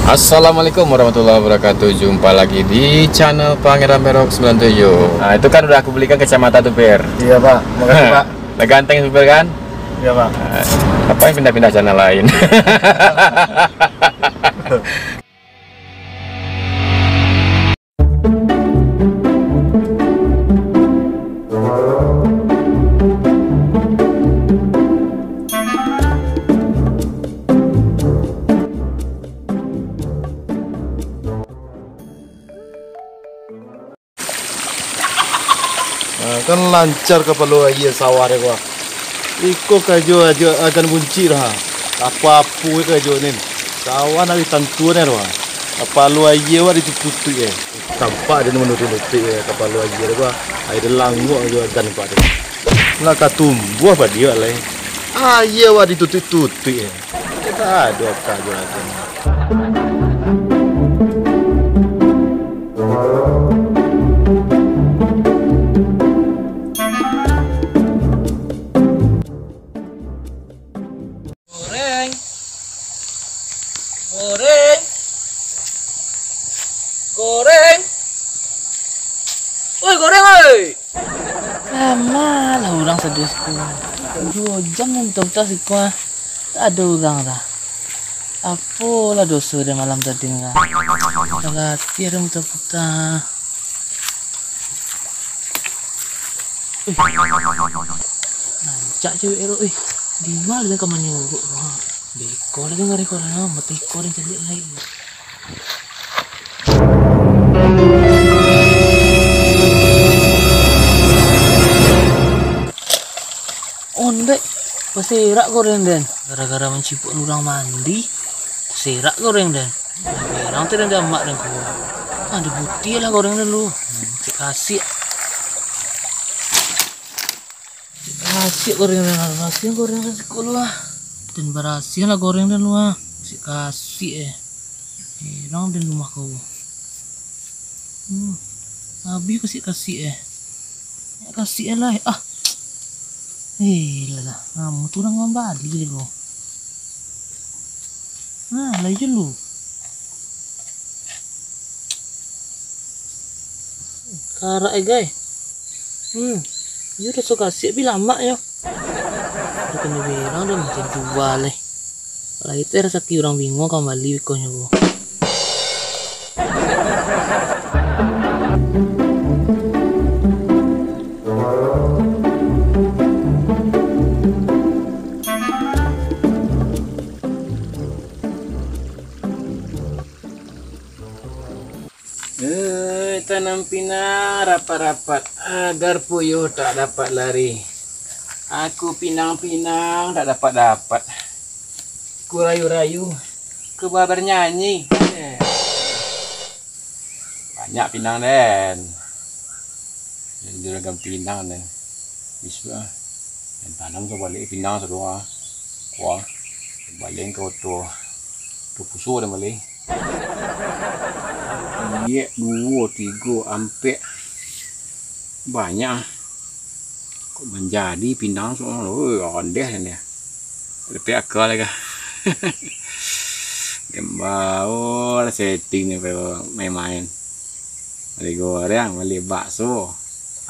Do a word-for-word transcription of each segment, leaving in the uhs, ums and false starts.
Assalamualaikum warahmatullahi wabarakatuh. Jumpa lagi di channel Pangeran Berok sembilan tujuh. Nah, itu kan udah aku belikan kacamata tuh, Pir. Iya, Pak. Makasih, Pak. Udah ganteng, Pir, kan? Iya, Pak. Nah, ngapain pindah-pindah channel lain? Nah, kan lancar kapalo aia sawah dek ko. Iko karajo ajo agan buncik dah. Apo-apo karajo nin. Sawah nan ditantu dah. Kapalo aia wak ditutuik-tutuik eh. Tampak den manutuik-nutuik eh kapalo aia dek ko. Aia languak jo agan pak tu. Lah ka tumbuah padi wak lai. Aia wak ditutuik-tutuik eh. Aduh, karajo agan. Goreng. Goreng. Goreng. Oi, goreng, oi. Lamo lah urang saduo siko. Duo jam nan muta-muta siko ah. Tak ado urang dah. Apolah doso den malam tadi dah. Lah gatih den muta-muta. Uih. Rancak cewek elok, uih. Dima lah den ka manyuruak. Beko lah den gareh korang, mati ko den caliak lai. Ondeh, baserak goreng den. Gara-gara mancipuak urang mandi, baserak goreng den. Berang tu den jamak den ko. Ah, diputiah lah goreng den lu. Hmm, cik kasik. Cik kasik goreng den, kasik goreng den siko lu ah. Den barasiah lah goreng den lu ah. Cik kasik eh. Berang den rumah ko. Hmm. Habih kasik-kasik eh. Kasik eh lah eh. Ah. Eh, lah lah. Namu tu urang mambali ko. Nah, lai je lu. Karak eh, gai. Hmm. Yo doso kasik bi lamak yo. Bukan dibilang dah macam jual eh. Lai teh rasaki urang bingung ka mambali ikonyo ko. Eh, tanam pinang rapat-rapat, agar puyuh tak dapat lari. Aku pinang-pinang tak dapat-dapat. Ku rayu-rayu, ku ba-, bernyanyi. Eh. Banyak pinang den. Juragan pinang den. Bisuak ah. Den tanam ka baliak pinang sadoa. Kuah. Baliak ka oto. Tu puso den baliak. Iek, duo, tigo, ampek. Banyak ah. Kok manjadi pinang soalnyo, oi, ondeh nian. Tapi akal ka. Gembao lah setting ni, main-main. Bali goreng, bali bakso.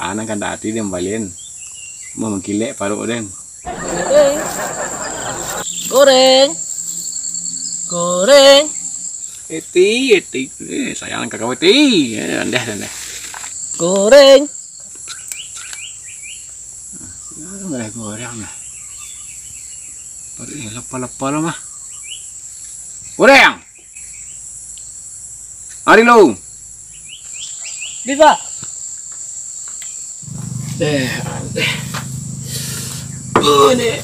Anang kan dati den balian. Mau mangkilek paruk den. Goreng. Goreng. Goreng. Eti, eti. Eh, sayang kakak eti. Eh, ondeh, ondeh. Goreng. Nah, boleh goreng lah. Paruik ni lapar-lapar lah mah. Goreng! Mari lu! Bi, Pak. Eh, eh. Oh, ni.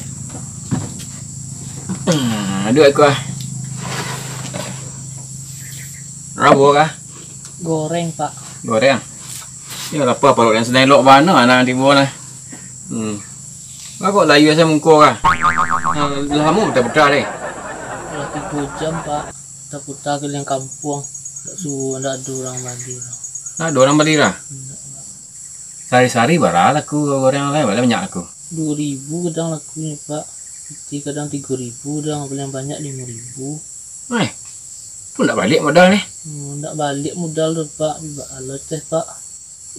Hmm, aduh aku ah. Rabo kah? Goreng, Pak. Goreng. Yo lapar paruik nan sadang elok bana nan tibo nah. Hmm. Agak layu asa muko kah? Nah, lah lamo puta-puta deh. Lah tigo jam, Pak. Puta-puta keliling kampuang. Ndak suruh, ndak ado urang bali lah. Ndak ado urang bali lah? Ndak, Pak. Sahari-sahari bara laku goreng lai, bara banyak laku? Duo ribu kadang lakunyo, Pak. Pitih kadang tigo ribu, kadang paling banyak limo ribu. Eh. Pun ndak baliak modal ni. Hmm, ndak baliak modal tu, Pak. Bibak alo teh, Pak.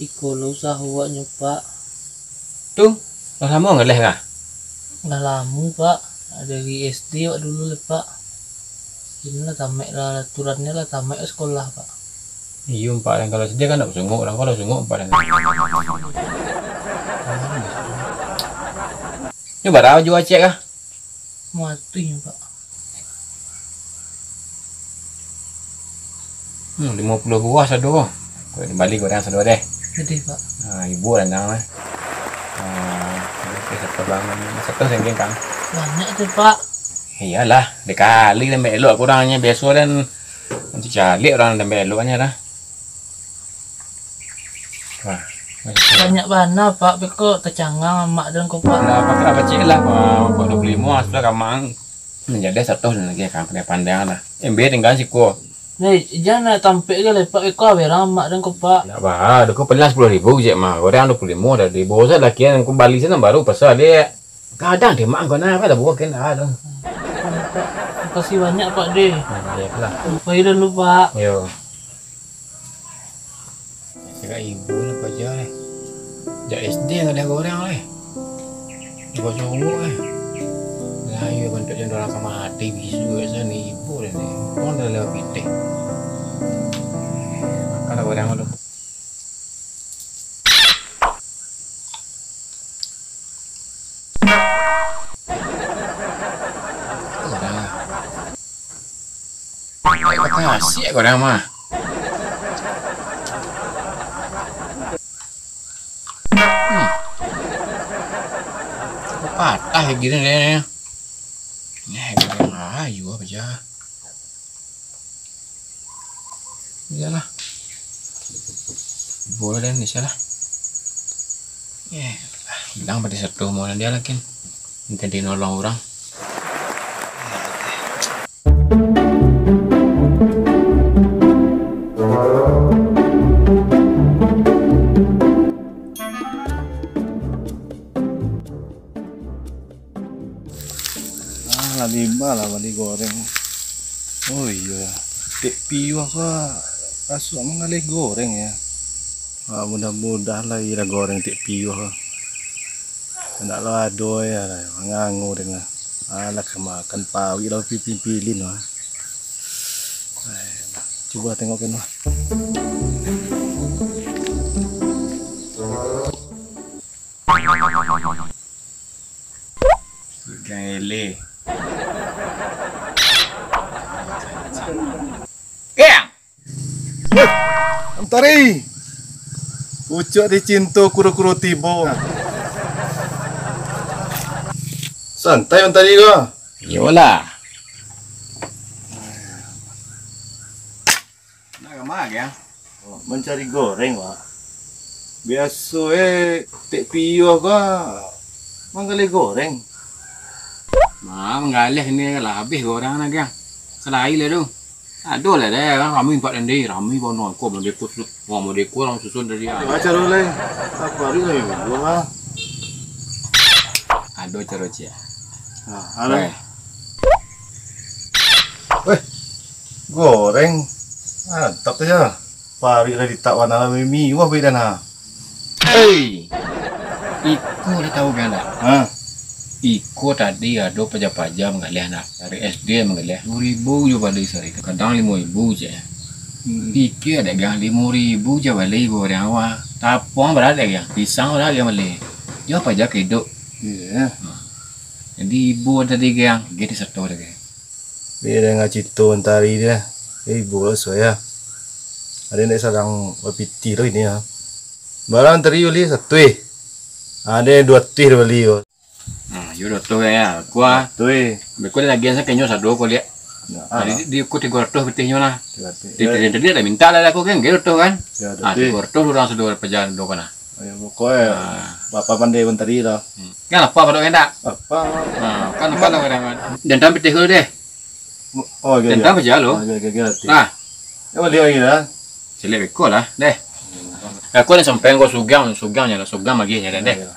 Iko lo usaho awaknyo, Pak. Tu, lah lamo ngaleh kah? Lah lamo, Pak. Dari S D awak dulu lah, Pak. Iko lah tamek lah, aturannyo lah tamek lah sekolah, Pak. Iyo, Pak, dan kalau S D kan ndak basunguk, dan kalau sunguk, Pak, dan. Nyo bara juo ciek kah? Matuih, Pak. Hmm, limo puluah buah sado. Kok bali goreng sado deh. Jadi, Pak. Ha, ibu lah nang lah. Ha, oke, satu bangun. Satu sengkeng, Kang. Banyak tu, Pak. Iyolah, dikali tambah elok kurangnyo. Biaso dan nanti caliak urang tambah eloknyo dah. Wah, banyak bana, Pak. Beko tacangang amak den ko, Pak. Lah, apa, apa cik lah, Pak. Kok dua puluh limo, sudah kamang. Manjadi satu lagi, Kang, pandai-pandai lah. Embe tinggal siko. Hei, jan nak tampek je lah, Pak. Beko awe rang amak den ko, Pak. Ndak bah, deko paling sepuluh ribu je mah. Goreng dua puluh limo tadi. Bosan lah kian, aku bali sana baru pasal dia. Kadang dia mak kau nak apa dah buat kena tu. Pak, makasih banyak, Pak, deh. Nah, ya lah. Lupa dulu, Pak. Yo. Cakap ibu lah paja eh. Jak S D ngaleh goreng eh. Ibu songok eh. Lah, iyo bantuak jan dorang ka mati bisu eh, sani ibu dah ni. Kau dah lewat pitih. Makan lah goreng dulu. Goreng lah. Makasih goreng mah. Hmm. Patah lagi ni, ni. Ni, goreng ayu apa je. Iyolah. Boleh dan bisa lah. Eh, hilang pada satu mau dia lagi. Minta dinolong orang. Ah, lah lima lah bali goreng. Oh iyo, tek piuah ko raso manggaleh goreng ya. Ah, mudah-mudahan lah ira goreng tek piuah ko. Ndak lo ado ya, mangangu den lah. Alah, ka makan paruik lah pipin-pilin lah. Ai, cubo tengok keno. Sugang ele. Gang! Antari! Pucuak dicinto kuro-kuro tibo. Santai Antari ko. Iyolah. Nak ka ma, Gang? Oh, mancari goreng, Wak. Biaso, eh, tek piuah ko manggaleh goreng. Ma, manggaleh ni lah abih goreng nah, Gang. Salai lah tu. Ado lah deh, rami empat tadi, rami bana ko, modeko su-, wah, modeko urang susun tadi, ah. Ado caro lai. Apa hari lai buah, ah? Ado caro, Cik. Nah, ado. Weh. Weh, goreng. Mantap tu ya. Paruik lah ditak warna lah miwah baik dah nah. Hei! Iko lah tahu kan tak? Ha? Iko tadi ado paja-paja manggaleh nak. Dari S D manggaleh. Dua ribu jo bali sari. Kadang limo ribu je. Hmm. Pikir dek Gang, limo ribu je bali goreng awak. Tapuang bara dek Gang. Pisang bara dek Gang bali. Jo paja ka iduik. Iya. Ha. Jadi ibu tadi Gang, jadi sato dek Gang. Dia dengar cerita Antari dia. Eh, ibu lah suai ya. Ada nak sadang bapiti tu ini ya. Barang Antari bali satu eh. Ada dua tih dia bali tu. Nah, yo dua ratus ya. Kuah. Satu eh. Beko lagi sa kenyo sado ko liak. Nah, ah. Jadi di ku tigo ratus pitihnyo lah. Tigo ratus. Di ya. Tadi ada minta lah aku kan, dua ratus kan. Ya, ah, betul. Tigo ratus urang sado paja do kana. Ayo, pokoknya ah. Bapak pandai Antari lah. Hmm. Kan apa pada endak? Apa? Nah, kan apa lah kadang. Jantan pitih dulu deh. Oh, iya, iya. Jantan paja lo. Oh, iya, iya, iya, iya. Nah. Ya, bali lagi lah. Ciliak beko lah, deh. Aku ni sampai ko sugang, sugang nya lah, sugang lagi nya deh. Iya, iya.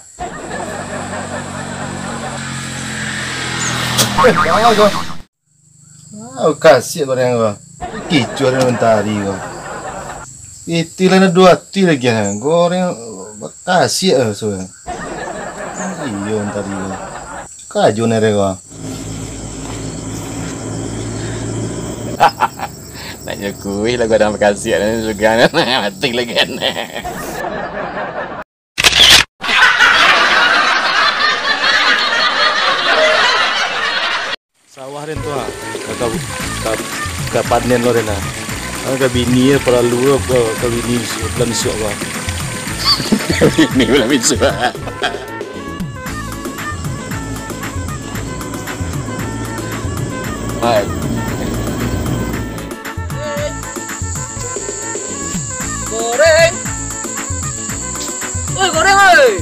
Eh, jangan kau. Ah, kasih goreng kau. Kicuah dari Mantari ko. Itilah na duo ati lagi, ha. Goreng bakasiak lah, so. Iyo, Mantari ko. Kajo nere ko. Nak nyo kuih lah gadang bakasiak, nak nyo sugan. Mati lagi kan. Sawah den tu, ha. Ka, ka, ka, ka panen lo den, ha. Ka bini paralu lo, ka, ka bini bulan isuak ko. Bini bulan isuak. Hai. Goreng. Oi, goreng, oi.